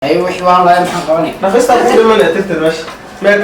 Ay, wixii waan lahay, maxaan qabanay? Nafistaa ku dhimanaya, tirtir meesha meeg.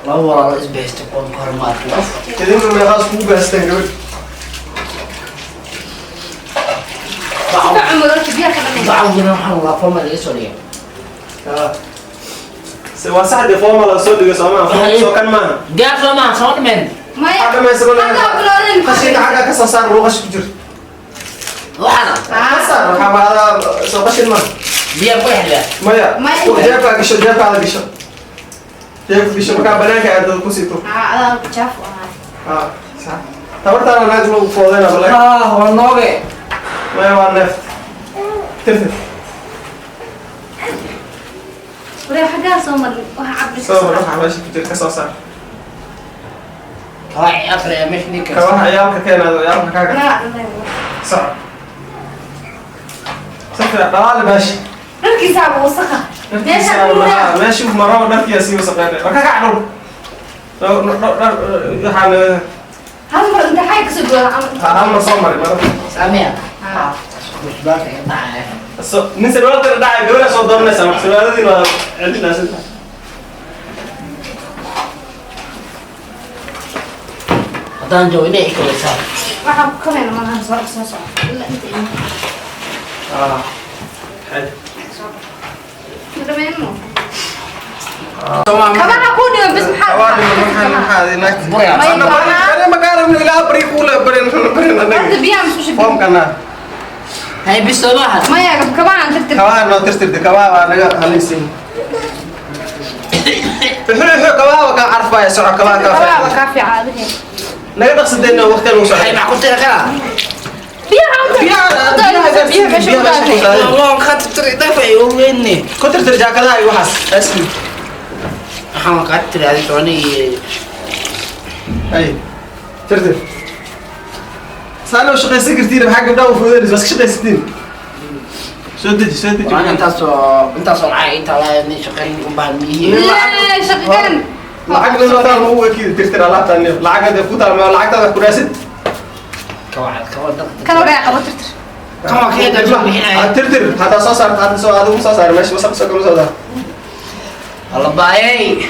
Laba walaalo isbahaysta kuwan ka hor ma arkin. Idinku meeqaas kugu baasteen gabadh? Bacawgina waxaan laa formal iga soo dhigay. Se waa saxdii formal la soo dhigay, soo maaha? Soo kan maaha? Diyaar soo maaha, soo dhameen. Maxaa dhamaysa? Qashinka xagga ka soo saar, ruu qashin ku jirto. Waxaana ka saar, waxaa maadaa soo qashin maaha. Biyaa ku xidhaa. Maya, jeebkaa gasho, jeebkaada gasho, jeebka gasho, markaa banaanka aadada ku siito. Sax, tabartaana naag lagu foodayna bale. Ah, waa nooge. Maya, waa neeft, tirtir. Soo mar, waxaa meesha ku jira ka soo saar. Kawaci afar ee meesha ninka. Kabaha ciyaalka keenaado, ciyaalka kaaga soco, si fiican dhalaali meesha. Meesha maro dharkiyaa sii wasaqeynay, war ka kac dhul waxaan. Hal mar soo mari maro. Saamiya. Musbaarka iga dhacaya. So nin sarwaalkana dhacay, gabadha soo dooranaysaa marka sarwaaladiin waa celinaa sinta. Haddaan joogo inay ikabaysaa. Ah, xed. Kabaha ku dhiman bis, maxaa? Buraya. Bari makaa rabno, ilaa bari kuule bari bari anaga. Biyaha musqusha. Foomkana. Hay, bis soo maaha. Maya, kabaha aan tirtir. Kabaha noo tirtirta, kabaha waa naga halaysiin. Wuxuu kabaha waa kaa carfaya, soco, kabaha kaa kabaha waa fiican. Kaa fiican adiga. Naga dhaqsadeenna waqtigan uu Hay, socday. maxaa ku tiri karaa? Biyaha biyaha meesha ku daatay. Waan ka tirtiray dafay oo weyne. Ku tirtir jaakadaha iyo waxaas aski. Waxaan kaa tiri adiga aniga. Ay, tirtir. Saan u shaqaysan kartiin, maxaa gabdhaha u fududeynaysa? Waa iska shaqaysatiin. Soo deji, soo deji. Waan intaasoo lacag intaa laa nin shaqayn u baahan miyihiin. Shaqagan. Lacag nadataan lagu ekiida, tirtir alaabtaan, lacag hadee ku taal, lacagtaada ku raasid. Kawaxad kawa dadka. Kan ogaa qabo, tirtir. Kawa keega soo bixinaya. Tirtir haddaa soo saarta, hadda soo adigu soo saar meesha wasaq soo kama soo saar. Alla baayay.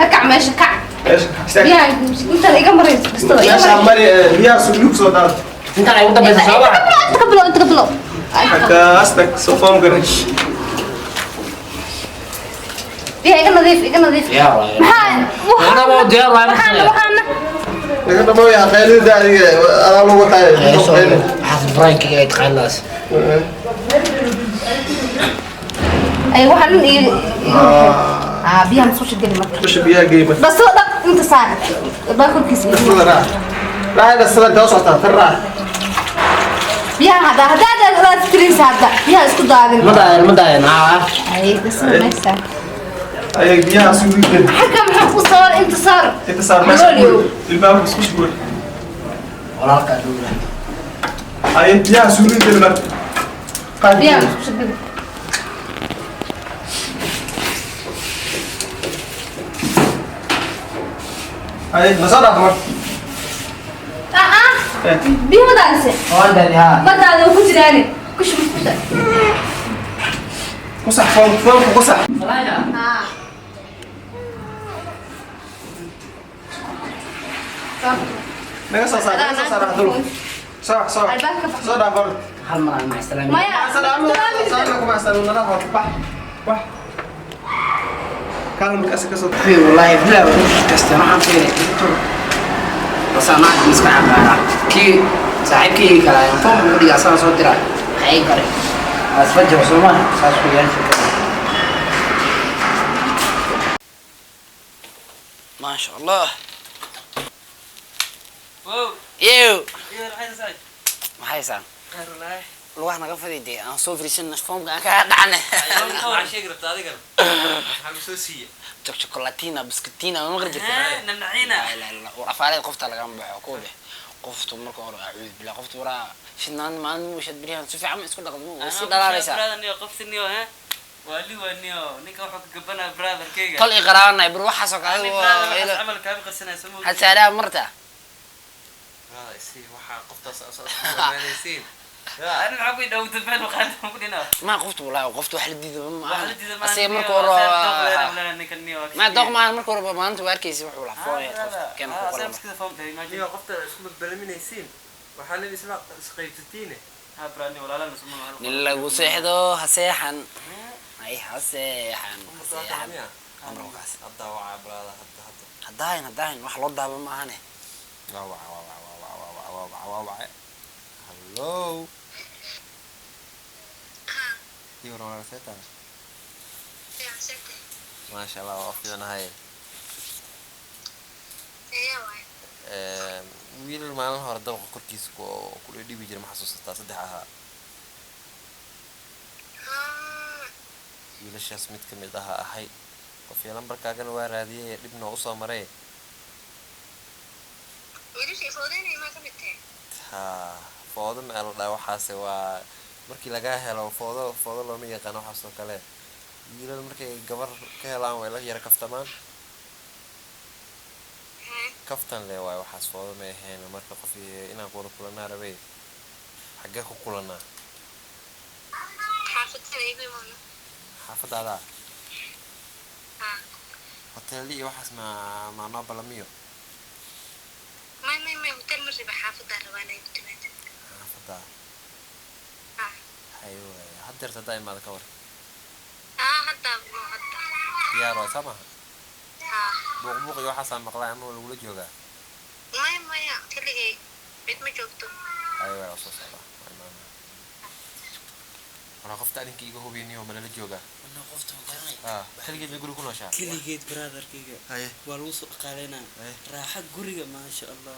Ha, kac meesha, kac. Meesha istaag. Biyaha intaan iga marayso kastada iga meesha maray. Mari biyaha suglug soo daad. Intaan ay ugu dambaysa soo baxa. Inta ka bilow, inta ka bilow. Xaggaas tag, soo foom garay. Biyaha iga nadiif, iga nadiif. Diyaar waaye. Maxaa? Anaba oo diyaar waaye. Waxaana waxaana. Naga dhamooya qaylida, adiga adaa lagu wataayo. Waxaas brainkiga ay taqaanaas. Ay, waxaan dhan iga ah, biyaha musqusha geli marka. Kusha biyaha geey marka. Basoo dhaq, inta saar baakorkiisa. Sida raac, raac, sida inta socotaa tan raac. Biyaha hadda hadaad tiraysa, hadda biyaha isku daadin. Ma daayan, ma daayan, haa. Ay, basoo meesha. Ay, biyaha suglug geli. Xagga maxaa ku saar, inta saar. Inta saar meesha. Looliow. Ilbaabka isku shugur. Walaalkaa dhowra. Ay, biyaha suglug geli marka. Qaad. Biyaha musqusha geli. Ay, nasoo dhaaf marka. Ah ah, biyo ma daadise? Waan daadi, haa. Ma daadi, ku jiraane ku shub musqusha. Ku sax foom, foomka ku sax. Ah, Naga soo saar, naga soo saar dul. Soo soo. Albaabka bax. Soo dhaaf horta. Hal mar aan macsalaamay. Maya. Salaam salaam kuma salaam, nala horta, bax bax, kaalin markaas ka soo. Wallaahi bilaa waa kasta waxaan fiiray intuu bas anaa iska caqaara kii saaxiibkii kale ayaan foom ugu dhigaa, asaga soo diraa, maxay kale asfajar soo maaha, saas weeyaan shirkada. Maasha Allah. Yew, maxay saan lugaha naga fadhi dee, aan soo fariisan, foomka aan kaga dhacne. Chocolatina, biscuitina ma maqli jirta? Laa ilaaha illallah. War afaareed qofta lagama baxo kuwa qoftu marka hore, acuud billah, qoftu waraa shidnaan maalin mushad beriyahan si fiican ma isku dhaqdo, way sii dhalaalaysaa. Tol i qaraabanay bur waxaasoo kale had saaraha marta. Ani maxaa ku idhaa ugu dambeyn maqaanta ku dhinaa. Ma qoftu walaa qoftu wax la diido ma Wax aha. la diido ma Asiga aha, marka niyo, hore asaga dooq leena, leena ninkan niyo, waa ma dooq kisiga. maahan, marka hore maalinta waa arkaysa wuxuu lahaa Ah, foon qofta brother. keena Ah, ku asaga qoran. maskida form dhahay, imagine. Niyo, qofta isku badbalaminaysiin waxaa nin isla isqaybsatiine. Ah, bro, ni walaalana suma mahal. Nin lagu seexdo ha seexan, ay ha seexan, ha seexan. Amrogaas. Hadda wacaa brother, hadda hadda. Hadaahin hadaahin wax loo daaba ma ahane. Waa waca, waa waca, waa waca, waa waca, waa waca, waa waca. Hallo. Iyo waran, walaal, see tahay? Maasha Allah, waa fiicanahay. Wiil maalin hore dabaqa korkiisa ku ku dhibi jiray, ma xasuusataa? Saddex ahaa wiilashaas mid ka mid ahaa ahay. Qofyo lambarkaagana waa raadiyay, dhibna waa usoo maray. Ha, foodo ma la dhaha waxaase? Waa markii lagaa helo foodo, foodo looma yaqaano waxaas oo kale. Wiilal markay gabar ka helaan way la yara kaftamaan, kaftan le waayo, waxaas foodo ma ahayn. Marka qof inaan wada kulanaa rabay, xaggee ku kulanaa? Xaafadaada hoteeli iyo waxaas ma ma noo balamiyo? Xaafada hayo waay, haddeerta haddaa imaada ka war, diyaar waay, saa maha? Buuq buuq iyo waxaasaa maqlaa ama lagula joogaa? Hayo waay, waa soo socdaa, waa imaanaa. Waraa qofta adinka iga hubiniyo, ma lala joogaa? Anaa qofta ma garanay. Ah, xilligeed may guriga ku nooshaa? Keligeed, brotherkayga. Haye. Waa lagu soo dhaqaaleynaa. Haye. Raaxa guriga, maasha Allah.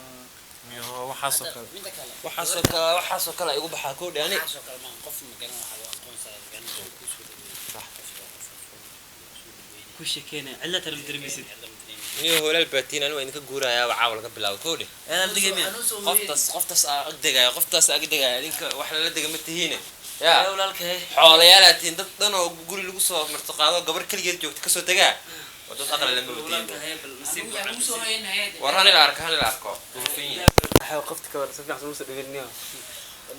Miyo waxaasoo kale Midda kale, waxaasoo kale waxaasoo kale igu baxaa koodhi ani. Waxaasoo kale maahan, qof ma garan, waxaa loo aqoonsadaa ma garan oo kuu soo dhaweeyay. Qofka waa qof furfuran, soo dhaweynaya. Ku sheekeynaya, cidla tara ma dareemaysid. Cidla ma dareemaysid. Niyo, hoolaal baatiin, ani waa idinka guurayaa caawa laga bilaabo koodhi. Eedaal digay miya? Qoftaas qoftaas aa ag degaya, qoftaas ag degaya, idinka wax lala dega ma tihiine. Ee Yaa walaalkay. xoolayaal tihiin, dad dhan oo guri lagu soo martiqaado gabar keligeed joogta kasoo tegaa, waa dad aqli lama wadiin. Walaalkay, bal nasiib Anigu wacan. yaa soo haynaya. War hanila arko, hanila arko, duufin yahay. Waxaa qofta ka war si fiican soo dhaweynayo.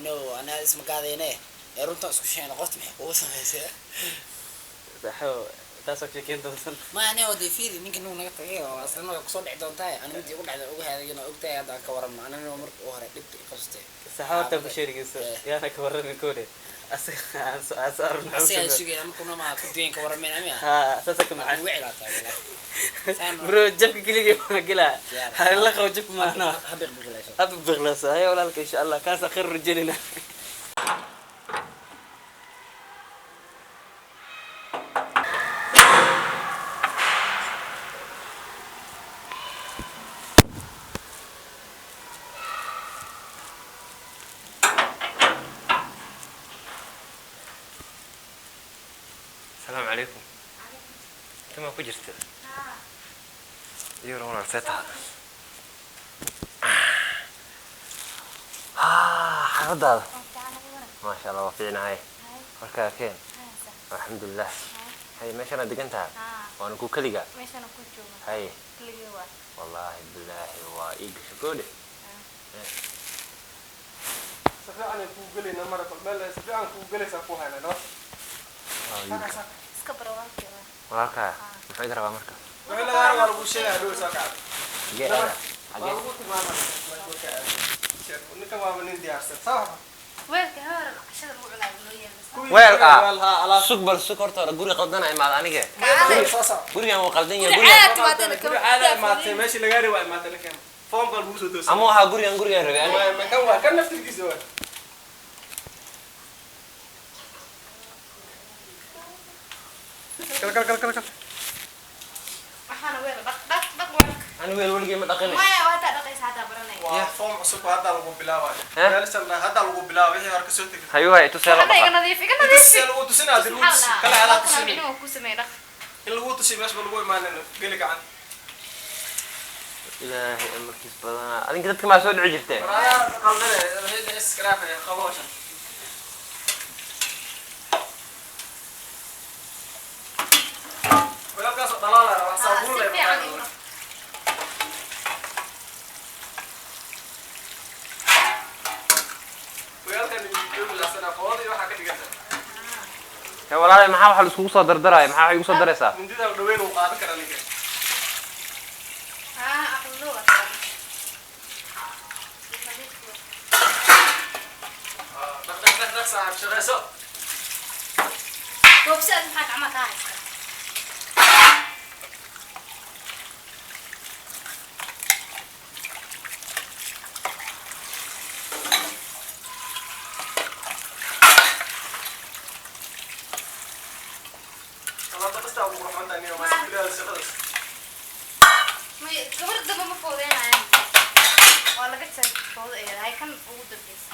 No, anaa isma gaadayne ee runtaan isku sheegna, qofta maxay kugu samaysay? Waxaa taas oo sheekeyn doonsan. Ma ani oo dee fiiri ninka nuu naga tagay oo asna way kusoo dhici doontaa, ani midii ugu dhacday ugu haadayna ogtahay. Hadda aan ka warramno, anina marka u hore dhibta i qabsatay. Saxaabta ku sheegayso. Eh. Yaana ka warramin koodhe. Asaga aan soo aan soo aragno. Asiga aan sugaya markuna ma ku duyen ka warrameen ami ah. Ha, saasa ka macaan. Ugu cilaataa walaahi. Saan Bro, jabka keligii ma gelaa. Diyaar. Hala qabo jabka maana. Ha biqbiqlayso. Hab biqlayso. Hay walaalka, insha Allah kaasa khayr rajaynayna. Asalaamu calaykum. Kamaa ku jirta? Iyo walaal, see tahay? Xaaladaada? Maasha Allah, waa fiicnahay. Markaa keen, alxamdulilah. Hay, meeshana degan tahay waana ku keliga? Meeshaan ku jooga. Hay. Keligay waa. Wallaahi bilaahi waa ii gasho goodhe. Si fiican ay kugu gelaynaa marka meel si fiican kugu gelaysaa ku haynaa nabad. Iska baro walaalkay waa. Walaalkaa muxuu iga rabaa marka? Wixii lagaa rabaa lagu sheegaya hadhow soo kacda. Xagee aada? Waa Xagee? lagu tilmaamaya ninkan, waaba nin diyaarsan sawa. Weelka hore cashada lagu cunaayo noo yeelmaysa. Weel ah. Weel haa, alaab. Sug bal, sug horta hore, guri qaldana imaada anige. Soo soco. Gurigan wuu qaldan yahay. Guri Gurigan caadi timaadana. Guri caada imaatay, meeshii lagaa rabaa imaatay ninkan, foom baa lagu soo doosay. Ama waxaa gurigan gurigan rabay ani. Waa kan, waa kan naftirkiisa waa. Kal kal kal kal kal. Waxaana weel dhaq dhaq dhaq weelka. Ani weel weligay ma dhaqinay. Maya, waa hataa dhaqaysa, hataa baranaya. Waa foom cusub oo hadda lagu bilaabayo. Eh? Meelashan hadda lagu bilaabo, wixii hore kasoo tegay. Hayu hay, tusee la Waxaana iga dhaqa. nadiif, iga nadiif. Tusee lagu tusinaa hadii lagu tusi kala alaa tusin. Inuu ku sameey dhaq. In lagu tusi meesha ba lagu imaanayno geli gacan. Ilaahay amarkiis badanaa, adinka dadka maa soo dhici jirteen? War adaa qaldane, waxay iskaraafaya qabo hawshan. Weelkaas oo dhalaalaya wax Ah, saabuun si leh. fiican igu dhaq. Weelkan. Waraale, maxaa waxa la iskugu soo dardaraya? Maxaa wax igu soo daraysaa? Mindida dhaweyn uu qaadan karaa ninka. Haa, aqlo. Dhaq dhaq dhaq dhaq, saaxiib, shaqeyso. Goobsi aad maxaa gacmaha ka haysta? Alaabta kasta ugu qurxoon tahay niyo, ma iska shaqadaas. May gabar dambe ma foodeynayaan. Waa laga jaray foodo ee hay kan ugu dambeysa.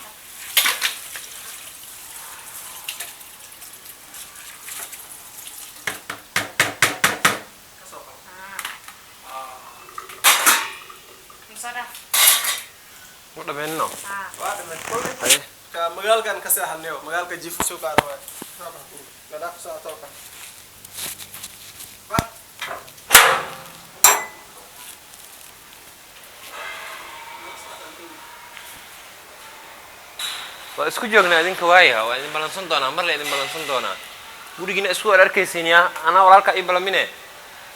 Kasoo qabo. Haa. Musa dhaaf. Ma dhameenino. Haa. Waa dhammayd. Haye. Ka magaalkan ka seexanayo, magaalka jiif soo qaada waay. Soo bax guriga. La dhaaf soo toka. Ba. Waa isku joognaa idinka waayaha, waa idin ballansan doonaa, mar la idin ballansan doonaa. Gurigiina isku war arkaysiin yaa anaa walaalka ii ballamine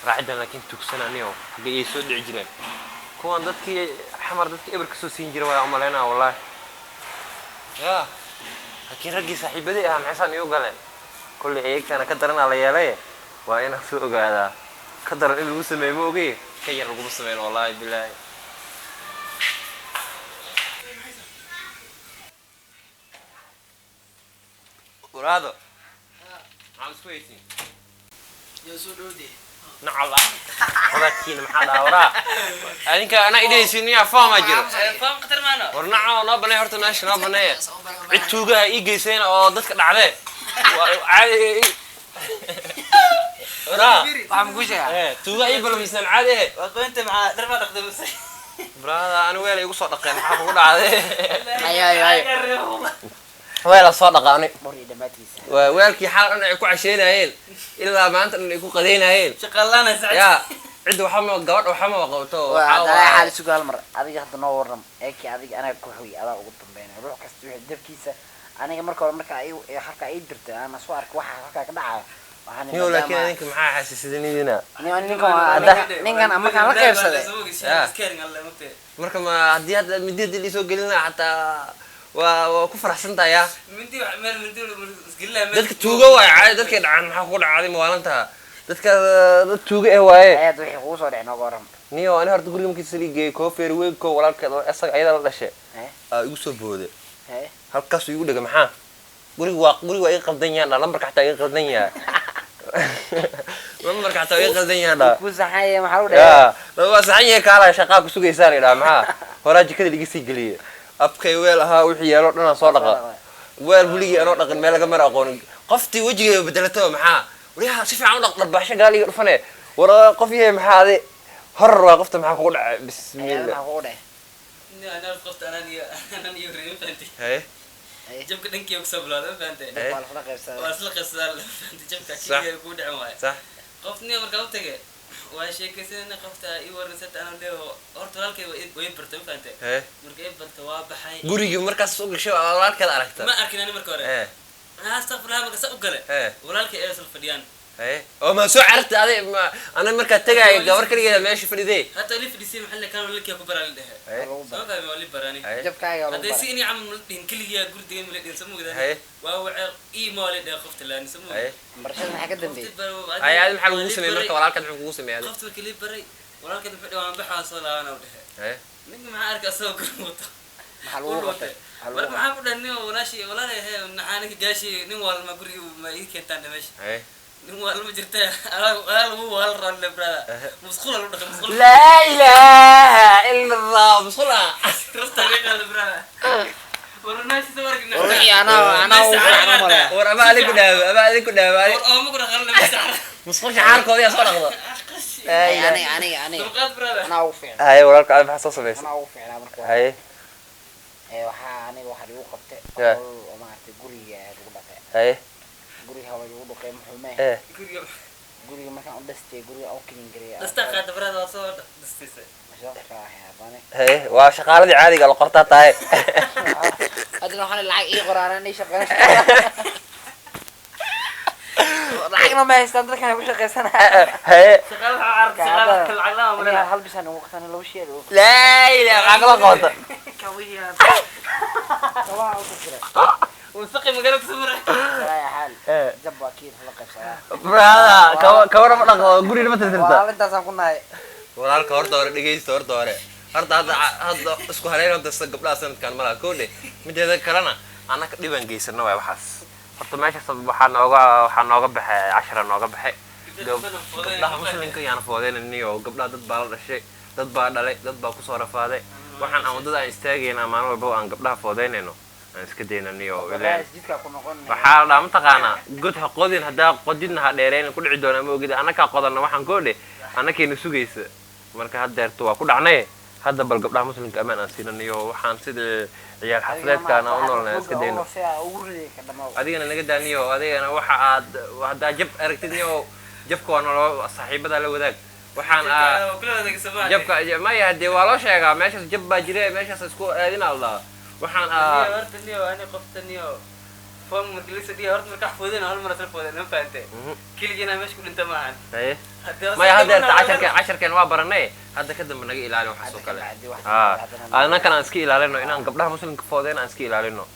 raacidan, laakiin tugsan aniyo xagga iyay soo dhici jireen kuwan dadkii Xamar, dadkii eber kasoo siin jira waa umalaynaa wallaahi ya. Laakiin raggii saaxiibadii ahaa maxay saan iigu galeen? Kolley iyagtana ka daranaa la yeelay, waa inaan soo ogaadaa. Ka daran in lagu sameeyo ma ogey, ka yar laguma sameyn wallaahi bilaahi. Waraado, maxaa isku haysiin? Yaa soo dhowdee. Nacala wadaadkiina, maxaa dhahaa waraa adinka anaa idhaysiin miyaa foomaa jiro? Foom khatar maano. War naco, noo baneey horta meesha, noo baneeya. Cid tuugaha ii geyseen oo dadka dhacdee. Waa caadi waraa. Waxaan kuu sheegaa. Eh, tuugaha ii balamisaan caadi eh. Waa qoynta maxaa dhar baa dhaqday mase? Brada, ani weel igu soo dhaqeen, maxaa kugu dhacday? Ay, ay, ay. Weela soo dhaqaani. Bor iyo dhammaadkiisa. Waa weelkii xaal dhan ay ku casheynayeen ilaa maanta dhan ay ku qadeynayeen. Shaqalaana sacad. Yaa cidda waxba ma gabadha waxba ma qabto. Waa waxaa hadda waaye. Xaal sugu hal mar adiga hadda noo waram eeki adiga anaga ku xogi adaa ugu dambeynaya ruux kasta wixii dabkiisa. Aniga marka hore marka ay halka ay dirtay ana soo arkay waxa halkaa ka dhacaya, waxaan Niyo, laakiin adinka maxaa xasuusidanidiina? Ninkan markaan la qaybsaday. Marka ma haddii hadda midida liisoo gelina xataa waa ku faraxsan tahay yaa. Dadka tuugo waay caadi, dadkay dhacaan, maxaa kugu dhacday mawaalantaha? Dadka dad tuugo eh waaye. Ayaad wixii kugu soo dhacay nooga waram. Niyo, ani horta guriga markii sali geeyey koofeer weyn ko walaalkeed oo isaga ayada la dhashay Eh? aa igu soo booday. Hee? Halkaasuu igu dhegay. Maxaa guriga waa iga qaldan yahan dha, lambarka xataa iga qaldan yahay, lambarka xataa iga qaldan yahan dha. Ku saxaya maxaa u dhahay? Ya waa saxan yahay, kaalaya, shaqaa ku sugaysaan idhaa. Maxaa horaa jikada liga sii geliyey? Afkay weel ahaa wixii yeelo dhanaa soo dhaqa. Weel weligii anoo dhaqin meel laga mara aqoonin, qoftii wejigeeda bedelato. Maxaa wariyaha si fiican u dhaq, dharbaaxsho gaal iga dhufane. War qof yahay, maxaa adi horar waa qofta, maxaa kugu dhacay? Ayaad Bismillah. maxaa kugu dhahay? Haye. Jabka dhankii kusoo bilowday, ma fahantay? Eh. Waa la qaybsaday. Waa isla qabsadaa, ma fahantay? Jabka Sax. keliya kuu dhicin waaye. Sax. Qofni markaa u tagay waa sheekaysanayna, qofta ii waraysata anaa leeyo horta walaalkay way bartay, ma fahantay? Haye. Marka i bartay waa baxay. Gurigii markaas u gashay waa walaalkeeda aragta? Ma arkin ani marka hore. Astaqfirullah, marka sa u gale Eh. walaalkay ee isla fadhiyaan. Haye, oo ma soo carartay adi? Ma ana markaa tegaayo gabar kaligeeda meesha fadhidee? Hatta li fadhiisay, maxaa la kaan walaalkay ku baraa la dhehe. Haye. Lagu Soo baray. fahmay, waa li barani. Haye. Jabkaaga lagu Hadday si baray. inii camal mala dhihin keligiyaa guriga mala dhihin, soo mogdaa? Haye. Waa wace ii ma la dhehe qofta laani, soo Haye. mogdaa? Barashada maxaa ka dambeeyay? Haye, adi maxaa lagugu sameeyey marka? Walaalkeed muxuu kugu sameeyey adi? Qofta markii lii baray walaalkeed muxuu dhihi waan baxaa soo laabana u dhehe. Haye. Ninka maxaa arkay asagoo guriga wato. Maxaa lagu qabtay? Maxaa lagu Marka qabtay? maxaa ku dhahay nin walaashii walaalay he maxaa ninka gaashi nin waalma guriga ma ii keentaan meesha. Haye. Nin waalma jirta alaa alaa lagu waal raadle brother, musqul lagu dhaqay musqul. Laa ilaaha ila Allah, musqula. Rasta laga qaado brother, war meesha soo arkin. War wixii anaa ugu fiican u malaya. War ama adi ku dhaawo, ama adi ku dhaawo adi. War ooma ku dhaqalna meesha. Musqusha xaarkooda yaa soo dhaqdo. Ay, aniga aniga aniga Dulqaad brother. Anaa ugu fiican. Haye, walaalka adi maxaa soo samaysay? Anaa ugu fiicnaa marka hore. Haye. Ee, waxaa aniga waxaa lagu qabtay Yeah. howl oo maaragtay guriga lagu dhaqay. Haye. Guriga waa lagu dhaqay muxuu maahay. Guriga Guriga markaan u dhastay, guriga u clean gareeyay. Dasta qaada brother, waa soo dastiisay. Haye, waa shaqaaladii caadiga la qortaa tahay. Haddana waxaan lacag ii qoraanaan ii shaqeyn. Lacagna ma haystaan dadkan ku shaqaysanaya. Haye. Shaqaale waxaa carabta shaqaale lacag la'aan ma Aniga leha. hal bishaan ugu qatana laba shay ugu. Laa ilaaha, maxaa kala qabata? Kawiya. Kawaha ugu jira. Wasaqi magaalada ku soo Walaahi xaal. Eh. Jab waa kiin la qaybsadaa. Brother, kawana ma dhaqo, guriga ma tirtirta. Walaal intaasaan ku nahay. Walaalka horta hore dhegeysta, horta hore horta hadda isku haleyn horta gabdhaha sanadkan malaha koodhe. Mideeda kalena annaka dhibaan geysano waay waxaas. Horta meeshaas waxaa nooga baxay cashara nooga baxay. Gabdhaha muslimka yaana foodeynaniyo. Gabdhaha dad baa la dhashay, dad baa dhalay, dad baa kusoo rafaaday. Waxaan aan waddada aan istaagayna maalin walba aan gabdhaha foodeynayno aan iska daynaniyo ileen. Walahi jidka ku noqon. Waxaa la dhahaa mataqaanaa, god ha qodin, haddaa qodidna ha dheereyna, ku dhici doona ma ogid. Annakaa qodanna waxaan koodhe annakayna sugaysa. Marka haddeerto waa ku dhacnay. Hadda bal gabdhaha muslimka ammaan aan siinaniyo. Waxaan sidii ciyaal xafladeedkaan aan u noolnay aan iska dayno. Si aa ugu riday ka dhamaw. Adigana naga daaniyo. Adigana waxa aad haddaa jab aragtid niyo, jabka waa nolo saaxiibadaa la wadaag. Waxaan aa Kula wadaag Soomaaliya. Jabka maya, hadee waa loo sheegaa meeshaas jab baa jire, meeshaas isku aadina la dhahaa. Waxaan Niyo aa horta niyo ani qofta niyo foom markii la soo horta markaa foodeen hal mar isla foodeen, ma fahantay? Keligiina meesha ku dhinta maahan. Haye. Haddii Maya, haddeerta casharkeen waa baranay. Hadda ka dambe naga ilaali waxaas oo kale. Hadda ka bacdi wax Ah, haddana annakan aan iska ilaalino inaan gabdhaha muslimka foodeen aan iska ilaalino.